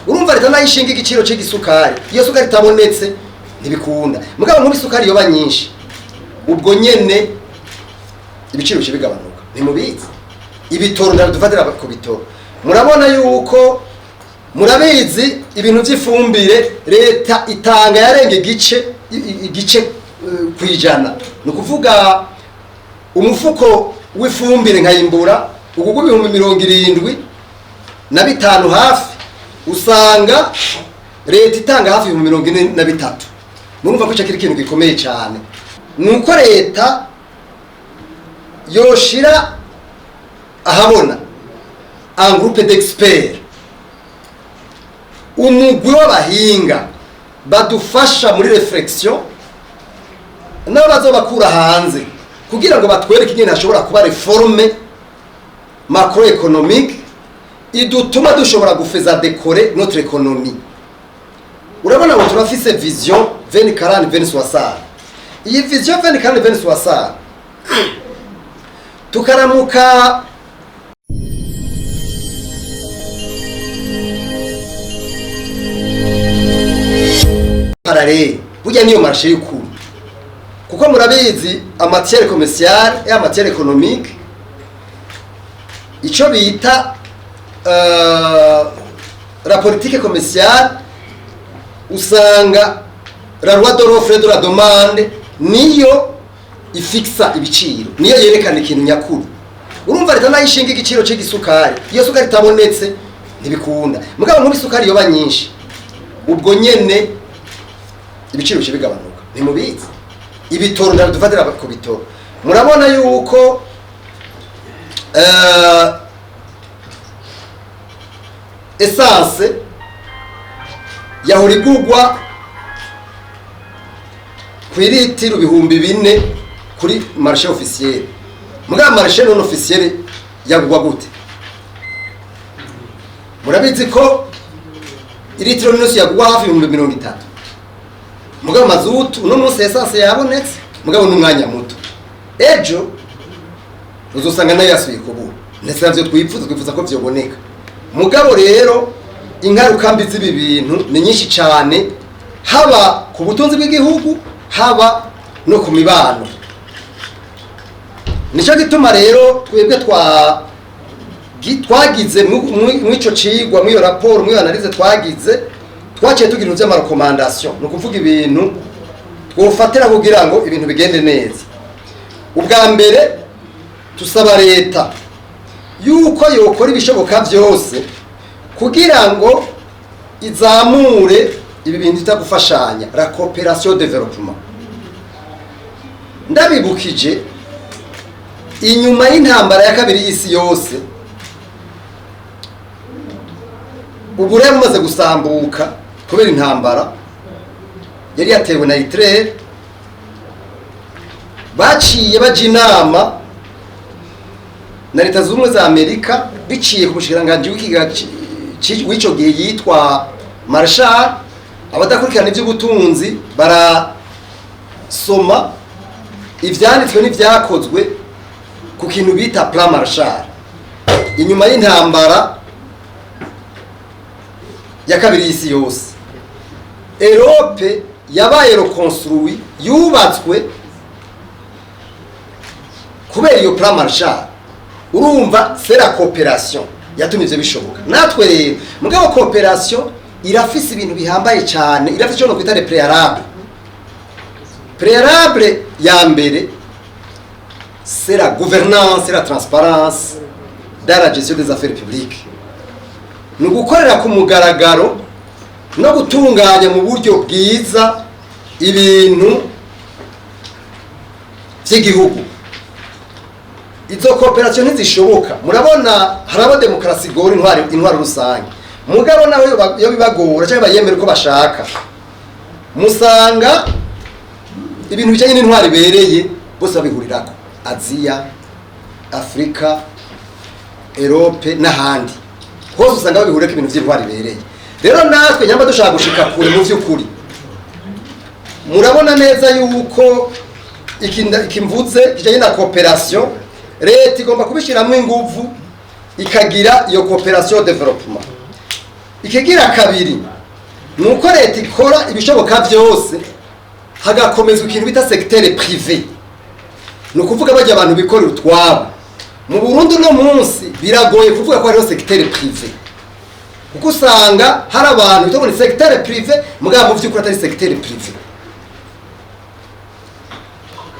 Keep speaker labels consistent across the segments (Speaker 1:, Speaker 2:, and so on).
Speaker 1: Urumva, leta nayo ishinga igiciro cy'igisukari, iyo sukari itabonetse ntibikunda. Mugabo nk'ubu isukari yoba nyinshi, ubwo nyene ibiciro bice bigabanuka. Ntimubizi ibitoro, ndadufatira ku bitoro. Murabona yuko, murabizi, ibintu by'ifumbire leta itanga yarenga igice 1%. Ni ukuvuga umufuko w'ifumbire nkayimbura ugugwa 75,000 hafi, usanga leta itanga hafi 43,000. Murumva ko icyo kiri ikintu gikomeye cyane. Ni uko leta yoshira ahabona un groupe d'experts, umugwi w'abahinga badufasha muri réflexion, nabo bazobakura hanze, kugira ngo batwereke ingene hashobora kuba réforme macroéconomique idutuma dushobora gufaire décoller notre économie. Urabona ngo turafise vision 2040 2060. Iyi vision 2040 2060 tukaramuka parallèle, burya niyo marché y'ukuri, kuko murabizi, en matière commerciale et en matière économique, ico bita la politique commerciale, usanga la loi de l'offre et de la demande niyo ifixa ibiciro, niyo yerekana ikintu nyakuri. Urumva, leta nayo ishinga igiciro cy'igisukari, iyo sukari itabonetse ntibikunda. Mugabo nk'ubu isukari yoba nyinshi, ubwo nyene ibiciro bice bigabanuka. Ntimubizi ibitoro, ndadufatira ku bitoro. Murabona yuko essence yahora igugwa ku iritiro 4000 kuri marché officiel. Mugabo marché non officiel yagugwa gute? Murabizi ko iritiro n'inusu yagugwa hafi 30,000. Mugabo mazutu, uno munsi essence yabonetse, mugabo n'umwanya muto, ejo uzosanga nayo yasubiye kubura. Ndetse navyo twifuza, twifuza ko vyoboneka. Mugabo rero ingaruka mbi z'ibi bintu ni nyinshi cyane, haba ku butunzi bw'igihugu, haba no ku mibano. Nicyo gituma rero twebwe twagize mw'ico cigwa, mw'iyo raporo, mw'iyo analyse twagize, twaciye tugira ibintu vy'ama recommandations, ni ukuvuga ibintu twofatira kugira ngo ibintu bigende neza. Ubwa mbere, tusaba leta yuko yokora ibishoboka byose kugira ngo izamure ibi bintu bita gufashanya, la coopération développement. Ndabibukije, inyuma y'intambara ya kabiri y'isi yose, ubu rero bumaze gusambuka kubera intambara yari yatewe na Hitler, baciye baja inama na Leta Zunze Ubumwe za Amerika biciye ku mushikiranganji w'ikiga w'ico gihe yitwa Marshall. Abadakurikirana iby'ubutunzi barasoma ivyanditswe n'ivyakozwe ku kintu bita Plan Marshall inyuma y'intambara ya kabiri y'isi yose. Europe yabaye reconstruit, yubatswe kubera iyo Plan Marshall. Urumva, c'est la coopération yatumye ivyo bishoboka. Natwe rero, mugabo coopération irafise ibintu bihambaye cyane, irafise ico no kwita les préalables. Préalable ya mbere, c'est la gouvernance et la transparence dans la gestion des affaires publiques. Ni ugukorera ku mugaragaro no gutunganya mu buryo bwiza ibintu by'igihugu. Izo coopération ntizishoboka. Murabona, harabo demokarasi igora intwaro rusange, mugabo nawe iyo bibagora cyangwa bayemera uko bashaka, musanga ibintu bijyanye n'intwaro ibereye bose babihurirako. Aziya, Afurika, Europe n'ahandi hose usanga babihurira ibintu by'intwaro ibereye. Rero natwe nyamba dushaka gushika kure mu by'ukuri, murabona neza yuko iki mvuze kijyanye na coopération, leta igomba kubishyiramo ingufu, ikagira iyo coopération développement. Ikigira kabiri ni uko leta ikora ibishoboka byose hagakomezwa ikintu bita secteur privé, ni ukuvuga bajya abantu bikorera utwabo. Mu Burundi uno munsi biragoye kuvuga ko hariho secteur privé, kuko usanga hari abantu bita ngo ni secteur privé, mugabo mu by'ukuri atari secteur privé.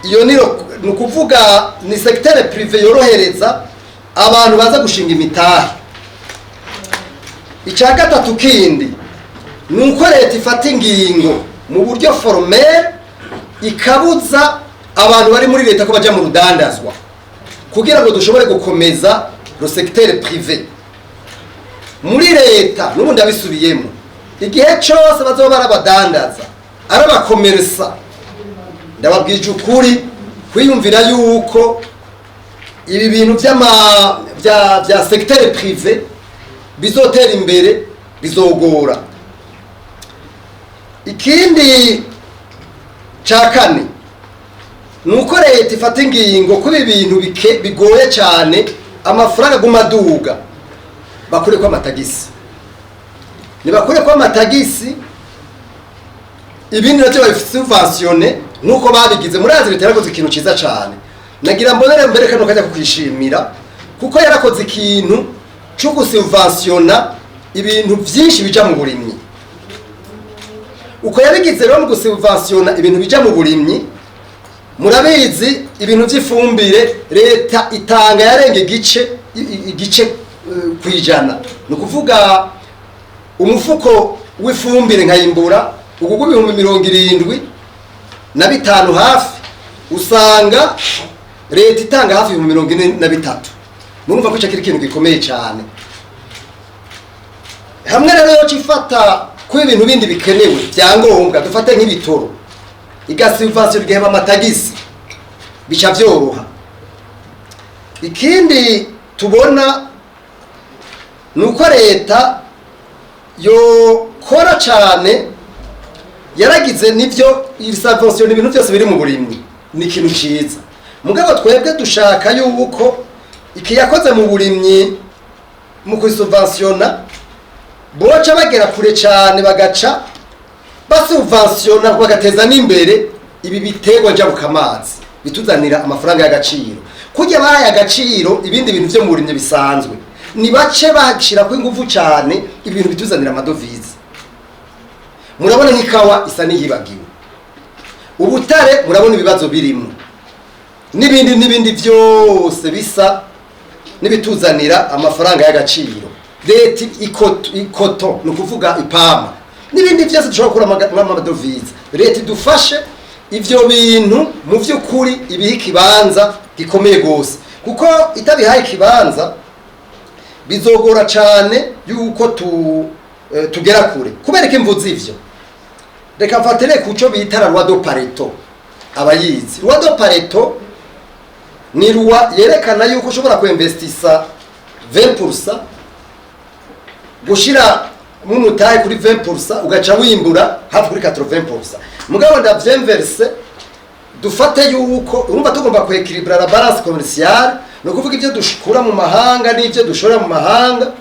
Speaker 1: Iyo ni ukuvuga ni secteur privé yorohereza abantu baza gushinga imitahe. Icya gatatu kindi ni uko leta ifata ingingo mu buryo formel, ikabuza abantu bari muri leta ko bajya mu rudandazwa, kugira ngo dushobore gukomeza le secteur privé muri leta. N'ubundi abisubiyemo, igihe cyose bazoba barabadandaza, ari abakomeresa, ndababwije ukuri, kwiyumvira yuko ibi bintu by'ama bya secteur privé bizotera imbere bizogora. Ikindi cya kane ni uko leta ifata ingingo kuba ibintu bigoye cyane, amafaranga aguma aduga, bakure ko amatagisi. Nibakure ko amatagisi, ibindi nabyo babisubventione nk'uko babigize. Murazi, leta yarakoze ikintu cyiza cyane. Nagira mbonere mbere kano kajya kukwishimira, kuko yarakoze ikintu cyo gusubventiona ibintu byinshi bija mu burimyi. Uko yabigize rero mu gusubventiona ibintu bija mu burimyi, murabizi, ibintu by'ifumbire leta itanga yarenga igice kwijana. Ni ukuvuga umufuko w'ifumbire nkayimbura ugugwa 75,000 hafi, usanga leta itanga hafi 43,000. Murumva ko ico kiri ikintu gikomeye cyane. Hamwe rero yoca ifata ko ibintu bindi bikenewe bya ngombwa, dufate nk'ibitoro, igasubvention, igaheba amatagisi, bica vyoroha. Ikindi tubona ni uko leta yokora cyane. Yaragize nivyo, isubvention ibintu byose biri mu burimyi ni ikintu ciza, mugabo twebwe dushaka yuko iki yakoze mu burimyi mu kusubventiona boca bagera kure cyane, bagaca basubventiona, bagateza n'imbere ibi biterwa njabukamazi bituzanira amafaranga y'agaciro. Kurya bahaye agaciro ibindi bintu vyo mu burimyi bisanzwe, ni bace bashirako ingufu cyane ibintu bituzanira amadovize. Murabona nk'ikawa isa n'iyibagiwe, ubutare murabona ibibazo birimo, n'ibindi n'ibindi byose bisa n'ibituzanira amafaranga y'agaciro. Leta ikoto, ni ukuvuga ipama n'ibindi byose dushobora gukura amadovize, leta idufashe ivyo bintu mu vy'ukuri ibiha ikibanza gikomeye gose, kuko itabihaye ikibanza bizogora cane yuko tugera kure. Kubera ko imvuze ivyo, reka mfatire ku cyo bita la loi de Pareto. Abayizi loi de Pareto, ni loi yerekana yuko ushobora kuinvestisa 20%, gushira mumutahe kuri 20%, ugaca wimbura hafi kuri 80%. Mugabo ndavyemverse, dufate yuko urumva tugomba kuéquilibra la balance commerciale, ni ukuvuga ibyo dukura mu mahanga n'ibyo dushora mu mahanga.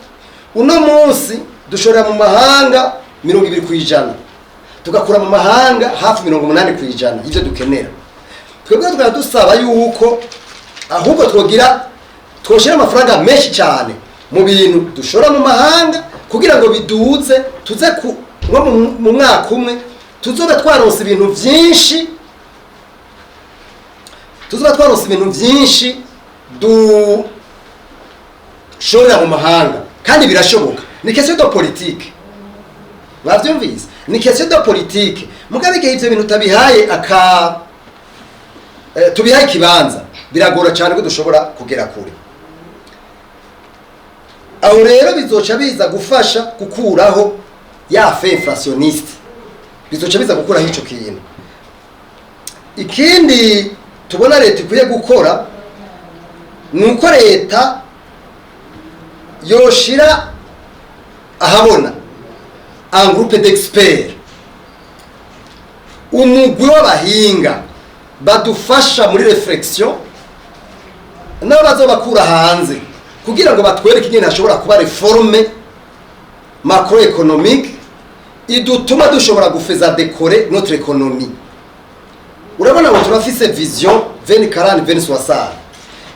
Speaker 1: Uno munsi dushora mu mahanga 20%, tugakura mu mahanga hafi 80% y'ibyo dukenera. Twebwe tukaba dusaba yuko ahubwo twogira twoshira amafaranga menshi cyane mu bintu dushora mu mahanga, kugira ngo biduze, tuze ku nko mu mwaka umwe tuzobe twaronse ibintu byinshi, tuzoba twaronse ibintu byinshi dushorera mu mahanga. Kandi birashoboka, ni question de politique. Bavyumvise, ni question de politique. Mugabe igihe ivyo bintu tabihaye aka tubihaye ikibanza, biragora cyane ko dushobora kugera kure. Aho rero bizoca biza gufasha gukuraho ya effet inflationniste, bizoca biza gukuraho ico kintu. Ikindi tubona leta ikwiye gukora ni uko leta yoshira ahabona un groupe d'experts, umugwi w'abahinga badufasha muri réflexion, nabo bazobakura hanze, kugira ngo batwereke ingene hashobora kuba réforme. macroéconomique idutuma dushobora gufaire décoller notre économie. Urabona ngo turafise vision 2040 2060.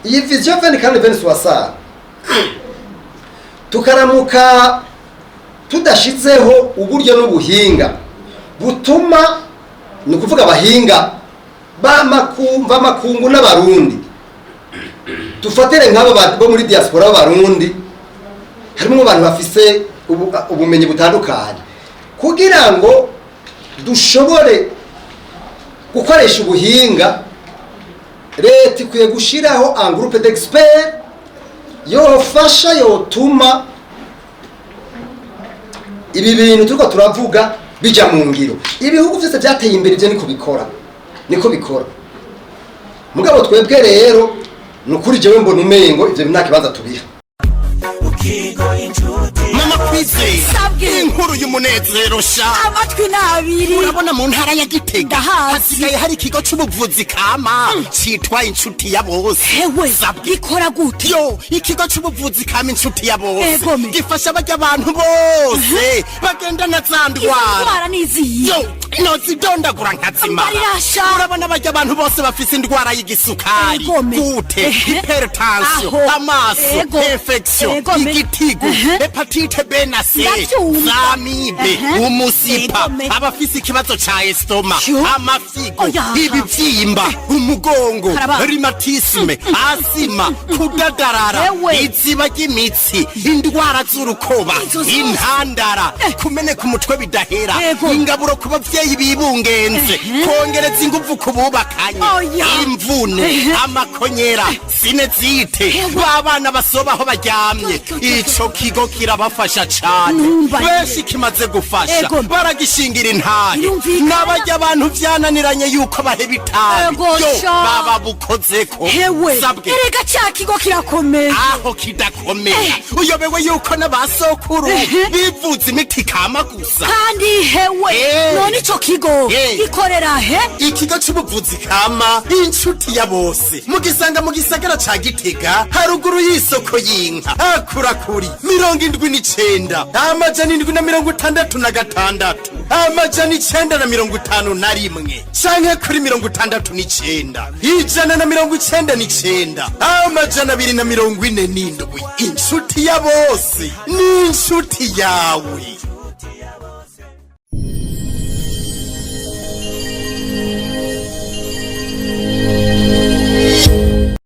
Speaker 1: Iyi vision 2040 2060, tukaramuka tudashizeho uburyo n'ubuhinga butuma, ni ukuvuga abahinga b'amakungu n'abarundi, dufatire nk'abo bo muri diaspora b'abarundi, harimo abantu bafise ubumenyi butandukanye, kugira ngo dushobore gukoresha ubuhinga, leta ikwiye gushyiraho un groupe d'experts yofasha, yotuma ibi bintu turiko turavuga bija mu ngiro. Ibihugu byose byateye imbere ibyo niko bikora, niko bikora. Mugabo twebwe rero, ni ukuri, jewe mbona umengo ivyo nta kibanza tubiha.
Speaker 2: Mama Kwizera.
Speaker 3: Sabwe.
Speaker 2: Inkuru y'umunezero sha.
Speaker 3: Amatwi n'abiri.
Speaker 2: Urabona mu ntara ya Gitega
Speaker 3: Ndahazi.
Speaker 2: hasigaye hari ikigo c'ubuvuzi kama citwa Inshuti ya Bose.
Speaker 3: Hewe.
Speaker 2: Sabwe.
Speaker 3: Gikora gute?
Speaker 2: Yo, ikigo c'ubuvuzi kama Inshuti ya Bose
Speaker 3: Egome.
Speaker 2: gifasha barya abantu bose bagendana za
Speaker 3: Izo
Speaker 2: ndwara.
Speaker 3: ndwara niziyi?
Speaker 2: Yo, nozidondagura nkazimara.
Speaker 3: Mbarirasha.
Speaker 2: Urabona barya abantu bose bafise indwara y'igisukari,
Speaker 3: Egome.
Speaker 2: goutte, hypertension,
Speaker 3: Aho.
Speaker 2: amaso, infection,
Speaker 3: Egome.
Speaker 2: igitigu, hépatite B na C,
Speaker 3: Ndavyumva.
Speaker 2: z'amibe, umusipa,
Speaker 3: Egome.
Speaker 2: abafise ikibazo ca estomac,
Speaker 3: Yo.
Speaker 2: amafyigo,
Speaker 3: Oya.
Speaker 2: ibivyimba, umugongo,
Speaker 3: Karaba.
Speaker 2: rhumatisme, asima, kudadarara,
Speaker 3: Ewe.
Speaker 2: iziba ry'imitsi, indwara z'urukoba,
Speaker 3: Izo zose.
Speaker 2: intandara, kumeneka umutwe bidahera,
Speaker 3: Ego.
Speaker 2: ingaburo ku bavyeyi bibungenze, kongereza inguvu ku bubakanye,
Speaker 3: Oya.
Speaker 2: imvune, amakonyera, sinusite,
Speaker 3: Ewe.
Speaker 2: b'abana basoba aho baryamye.
Speaker 3: Yo, yo, yo, yo.
Speaker 2: Ico kigo kirabafasha cane.
Speaker 3: Numva.
Speaker 2: Benshi kimaze gufasha
Speaker 3: Ego.
Speaker 2: baragishingira intahe.
Speaker 3: Birumvikana.
Speaker 2: N'abarya abantu vyananiranye yuko baheba itabi,
Speaker 3: Ego
Speaker 2: yo,
Speaker 3: sha.
Speaker 2: baba bukozeko.
Speaker 3: Hewe.
Speaker 2: Sabwe.
Speaker 3: Erega ca kigo kirakomeye.
Speaker 2: Aho kidakomeye, uyobewe yuko n'abasokuru bivuza imiti kama gusa?
Speaker 3: Kandi hewe, none ico kigo gikorera he?
Speaker 2: Ikigo c'ubuvuzi kama Inshuti ya Bose mugisanga mu gisagara ca Gitega, haruguru y'isoko y'inka, akurakuri 79 766 951, canke kuri 69 199 247. Inshuti ya Bose ni inshuti yawe.